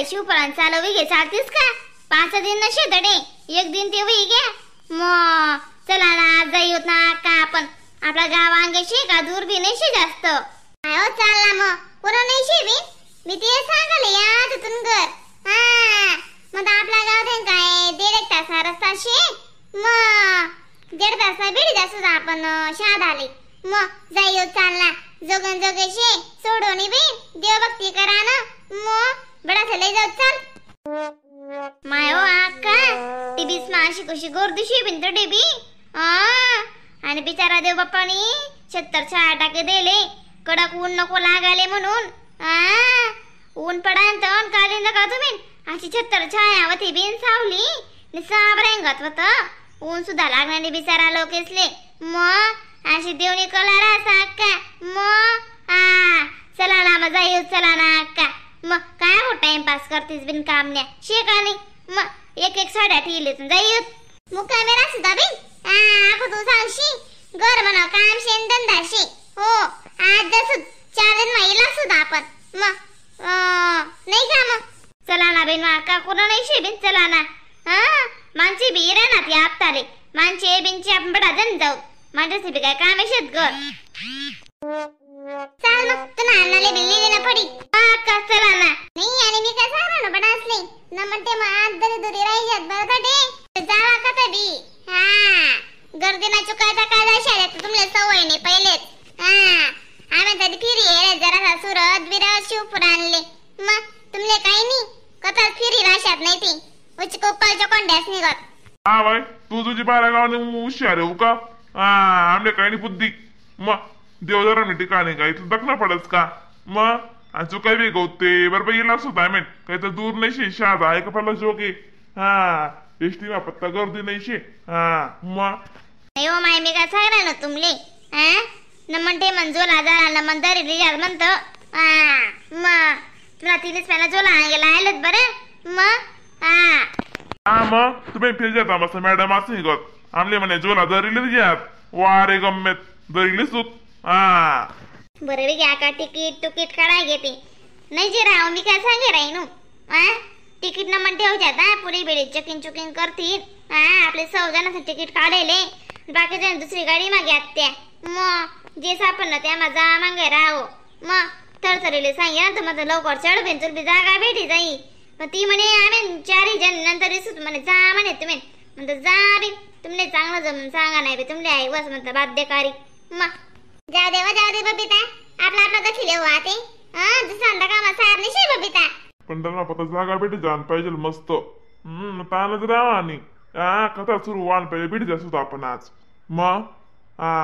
शिवपुराण चालवी घे चालतीस का 5 दिन नशे तडे एक दिन ते वही घे मग चला ना जाई होत ना का आपण आपला गाव अंगेशी का दूर बी नाही जास्त आयो चालला मग कोण नाही शे बी मी ते सांगले या तिथून घर हा मग आपला गाव then काय 1.5 तास रस्ता शे मग 1.5 तास बेडी जास्त आपण शाद आले मग जाई चालला जोगन जोगेशे सोडोनी बी देवभक्ती करा ना मग बडा लय जाऊ चाल मायो आका टिबीस माशी कशी गर्दीशी बिन तर टिबी आणि बिचारा देव बाप्पानी 76 टाके दिले कडक ऊन नको लागाले म्हणून ऊन पडान तर कालीन का तुम्ही अशी 76 छाया होती बिन सावली निसाब होत ऊन सुद्धा लागणार नाही बिचारा लोकेसले मग अशी देवनी कला रासा अक्का मग हा चला ना मग जाऊ चला ना अक्का मग काय हो टाइमपास करतीस बिन कामण्या शे का नाही मग एक एक साड्या ठेवले जाई मुक्कामी सुद्धा बिन हा तू सांगशी घर म्हणा काम शे धंदा शे हो आज जसं 4 दिन महिला सुद्धा आपण मग नाही का मग चला ना बिन अक्का कोणा नाही शे बिन चला ना हा माणसे बी ना ती आपताले माणसे बिनची आपण बडा जण जाऊ माझ्याशी बी काय काम आहे शेत घर चाल मग तू नानाले बिल्ली ना पडी का चला ना नाही आणि मी काय सांगणार ना बडा असले न म्हणते मग आज दरी दुरी राहिल्यात बरं का जावा का बी हा गर्दी ना चुकायचा काय जायला तुमले सवय नाही पहिलेच हा आम्ही तरी फिरी येले जरासा सुरत बिरत शिवपूर आणले मग तुमले काही नाही कथा फिरी राशात नाही ती उच कोपालच्या कोंड्यास निघत हा बाई तू तुझी बारा गावाने हुशार हो का हा आमले काही नाही बुद्धी मग देवधर्म ठिकाणी का इथं दखना पडस का मग आणि चुकाय बी गवते बरोबर येईल सुद्धा आम्ही काही तर दूर नाही शे शाद आहे का पहिला जोगे हा एसटी पत्ता गर्दी नाही शे हा मग नाही हो माय मी काय सांगणार ना तुमले हा न म्हणते मन जोला झाला न मन दरी म्हणतो हा मग तुला तिनेच पहिला जोला गेला आलत बरं मग हा हा मग तुम्ही फिर जाता मस्त मॅडम असं निघत आमले म्हणे जोला दरीले जात वारे गम्मेत दरीले सुत हा बरं घ्या का तिकीट तुकीट काढाय घेते नाही जे राव मी काय सांगे राही नो हा तिकीट न म्हणते हो जाता पुरी बेडी चकिंग चुकिंग करतील हा आपले 100 जणांचं तिकीट काढेले बाकीच्या दुसरी गाडी मागे आत्या मग जे सापडलं त्या माझा मागे राहो मग थरथरीले सांगे ना तर माझं लवकर चढ बेन तुला जागा भेटी जाई मग ती म्हणे आम्ही 4 जण नंतर दिसू म्हणे जा म्हणे तुम्ही म्हणतो जा बी तुमले चांगलं जमून सांगा नाही बी तुमले आई बस म्हणता बाध्यकारी मग जाऊ दे जाऊ दे बबिता आपला आपला दखिले हो आते हा दुसऱ्यांदा कामा सार नाही शे बबिता पण त्यांना पता जागा भेटी जाण पाहिजे मस्त तानच राहा आणि हा कथा सुरू वाण पाहिजे भेटी जा सुद्धा आपण आज मग हा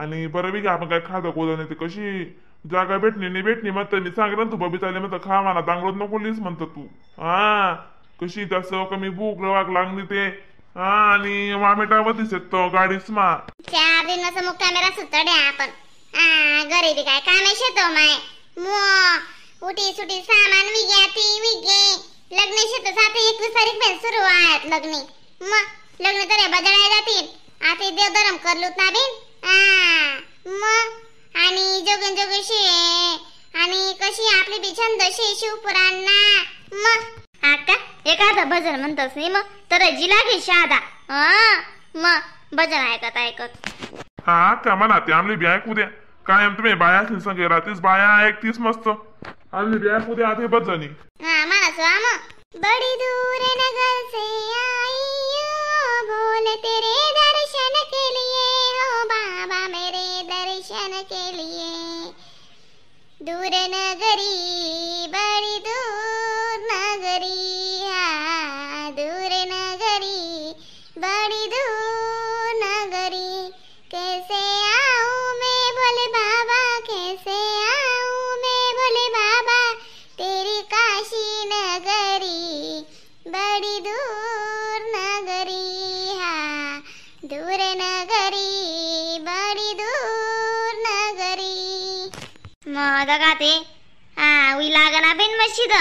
आणि बरं बी आपण काय खातं कोदा नाही ते कशी जागा भेटणी नाही भेटणी म्हणतं मी सांगेल ना तू बबिताले म्हणतं खा म्हणा दांगडोत नको लिस म्हणतं तू हा कशी तसं कमी भूक वाग लागली ते हा आणि वामेटावरतीच येतो गाडीच मा 4 दिनाचा मुक्कामेरा सुतडे आपण हा गरिबी काय काम आहे शेतो माय मग उठी सुटी सामान विग्या ती विगे लग्न शेत 7-21 तारीख पर्यंत सुरू आहेत लग्न मग लग्न तर बदलाय जातील आता देवधर्म करलूत ना बिन हा मग आणि जोगन जोगेशी आणि कशी आपली बी छंद शे शिवपुरांना मग आका एखादं भजन म्हणतस नाही मग तर जी लागे शादा हा मग भजन ऐकत ऐकत हा का म्हणा ते आमली बी ऐकू द्या कायम तुम्ही बाया असली संगे राहतीस बाया ऐकतीस मस्त आमली बी ऐकू द्या आता भजनी हा म्हणा स्वाम बड़ी दूर नगर से आई हो भोले तेरे दर्शन के लिए हो बाबा मेरे दर्शन के लिए दूर नगरी बड़ी दूर नगरी हा दूर नगरी बड़ी दूर नगरी कैसे आऊं मैं भोले बाबा कैसे आऊं मैं भोले बाबा तेरी काशी नगरी बड़ी दूर नगरी हा दूर नगरी बड़ी दूर नगरी मग का ते हा उई लागना बिन मशीद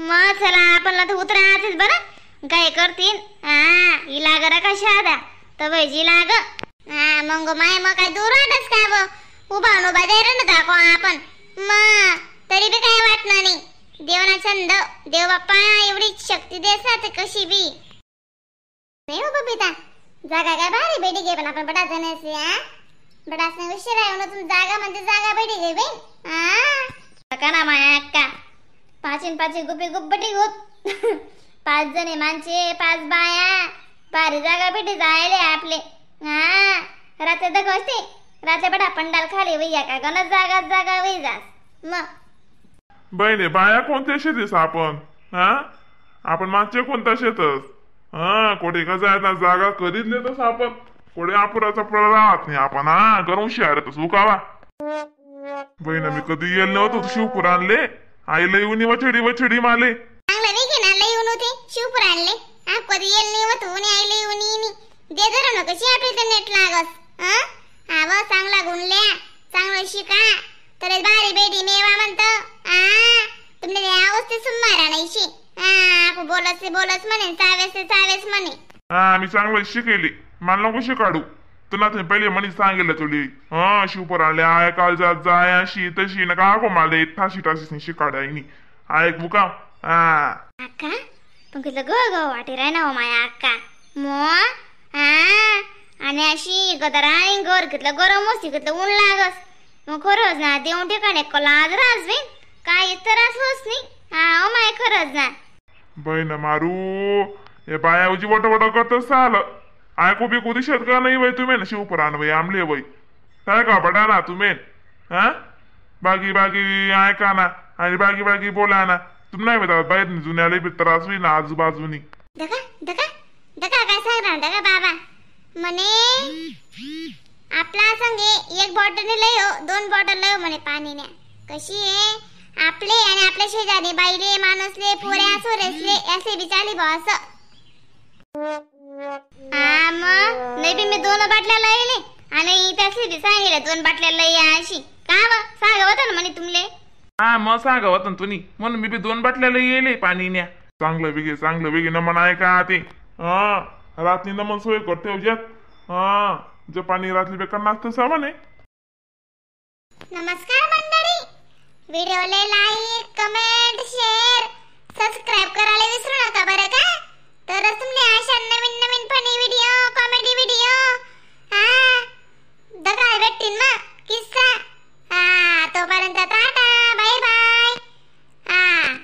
मग चला आपण तर उतरायचंच बरं काय करतील हा ही लागना कशा आता तर वैजी लाग हा मग माय मग काय दूर वाटस काय ब उभा उभा जाय ना दाखवा आपण मग तरी बी काय वाटणार नाही देवना छंद देव बाप्पा एवढी शक्ती देसा ते कशी बी नाही हो बबिता. जागा काय भारी भेटी घे पण आपण बडा जण असे हा बडा संग उशीर आहे म्हणून जागा म्हणजे जागा भेटी घे बाई. हा का ना माया अक्का पाचीन पाची गुपी गुप्पटी गुप 5 जणे माणसे 5 बाया भारी जागा भेटी जायले आपले. हा रात्री दगवते रात्री बडा पंडाल खाली वैया का गण जागा जागा वही जास मग. बहिणे बाया कोणत्या शेतीस आपण हा आपण मागचे कोणत्या शेतस हा कोठे का जायला जागा कधीच लेतस आपण कोठे अपुराचा राहत नाही आपण. हा गरम शियारतच उकावा. बहिण मी कधी येईल नव्हतो शिवपूर आणले आईला येऊन वछडी वछडी माले चांगलं नाही घेणार लई येऊन होते शिवपूर आणले. हा कधी येईल नाही होतो आईला येऊन येईन दे धरू नको कशी आपली तर नेट लागस. हा हा व चांगला गुणल्या चांगलं शिका तर भारी बेटी मेवा म्हणतो. हा तुमने आवस्ते सुमारा नाहीशी. हा बोलस बोलस म्हणे चावेस चावेस म्हणे. हा मी चांगलं शिकेली मला नको शिकाडू तुला तुम्ही पहिले म्हणे सांगितलं तुली. हा शिवपूर आणले I काल जात जाय अशी तशी नका को मला ठाशी ठाशी शिकाडायनी ऐक मुका. हा अक्का पण कसं ग ग वाटे राय ना हो माया अक्का मो. हा आणि अशी गदरा आणि घर घेतलं गरम असते घेतलं ऊन लागस मग खरंच ना देऊन ठिकाणी लाज रास बाई काय त्रास होस नाही. हा माय खरंच ना बहीण मारू हे बाया उजी वट वट करत आलं ऐकू बिकू दिसत का नाही बाई तुम्ही ना शिवपूर आण बाई आमले बाई काय का बडा ना तुम्ही. हा बाकी बाकी ऐका ना आणि बाकी बाकी बोला ना तुम्ही नाही बेटा बाहेर जुन्याला बी त्रास होईल ना आजूबाजूनी. दका दका दका काय सांग दका बाबा म्हणे आपला संगे 1 बॉटल लय हो 2 बॉटल लय म्हणे पाणी न्या कशी आहे आपले आणि आपल्या शेजारी बाईले माणूसले पोऱ्या सोरेसले असे बी चाली बा असं. हा मग नाही बी मी 2 बाटल्या लयले आणि त्यासले बी सांगितले 2 बाटल्या लय अशी का व सांगा होतं ना म्हणे तुमले. हा मग सांगा होतं ना तुम्ही म्हणून मी बी 2 बाटल्या लय येले पाणी न्या. चांगलं वेगे चांगलं वेगे नमन आहे का ते. हा रात्री नमन सोय करते उज्यात. हा जे पाणी रात्री बेकार नाचतं सामान आहे. नमस्कार मंडळी, व्हिडिओला like comment share subscribe करायला विसरू नका बरं का. तरच तुमने अशा नवीन नवीन funny video comedy video हा बघायला भेटतील मग.